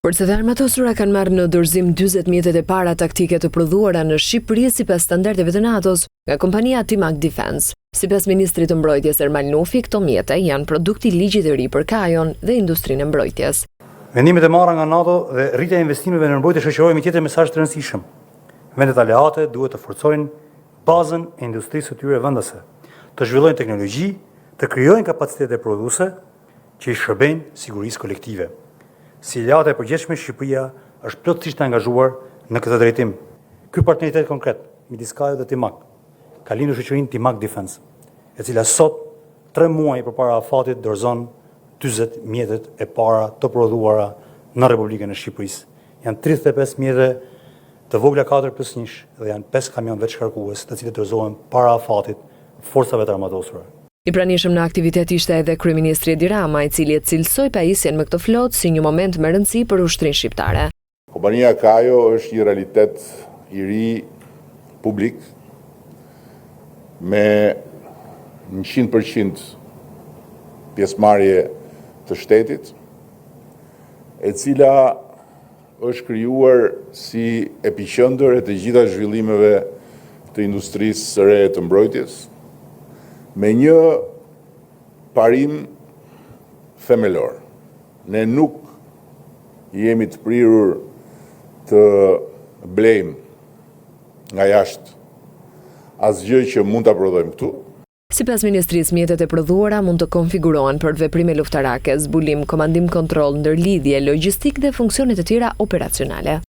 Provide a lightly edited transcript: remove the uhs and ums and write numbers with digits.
Forcat e Armatosura kanë marrë në dorëzim 40 mjetet e para taktike të prodhuara në Shqipëri sipas standardeve të NATO-s nga kompania Timak Defense. Sipas ministrit të Mbrojtjes Ermal Nufi, këto mjete janë produkt i ligjit të ri për Kajon dhe industrinë e mbrojtjes. Vendimet e marra nga NATO dhe rritja e investimeve në mbrojtje shoqërore me tjetër mesazh të rëndësishëm. Vendet aleate duhet të forcojnë bazën e industrisë së tyre vendase, të zhvillojnë teknologji, të krijojnë kapacitete prodhuese që i shërbejnë sigurisë kolektive. Si aleate e përgjegjshme, Shqipëria është plotësisht e angazhuar në këtë drejtim. Ky partneritet konkret midis Kajo dhe Timak ka lindur shoqërinë Timak Defense, e cila sot, 3 muaj përpara afatit, dorëzon 40 mjetet e para të prodhuara në Republikën e Shqipërisë. Janë 35 mjete të vogla 4 plus 1 dhe janë 5 kamion vetëshkarkues, të cilët dorëzohen para afatit forcave të armatosura. I pranishëm në aktivitet ishte edhe kryeministri Edi Rama, i cili e cilësoi pajisjen me këtë flotë si një moment me rëndësi për ushtrinë shqiptare. Kompania Kajo është një realitet i ri publik me 100% pjesëmarrje të shtetit, e cila është krijuar si epiqendër e të gjitha zhvillimeve të industrisë së re të mbrojtjes, me një parim themelor. Ne nuk jemi të prirur të blejmë nga jashtë asgjë që mund ta prodhojmë këtu. Sipas ministrisë, mjetet e prodhuara mund të konfigurohen për veprime luftarake, zbulim, komandim kontroll, ndërlidhje, logjistikë dhe funksione të tjera operacionale.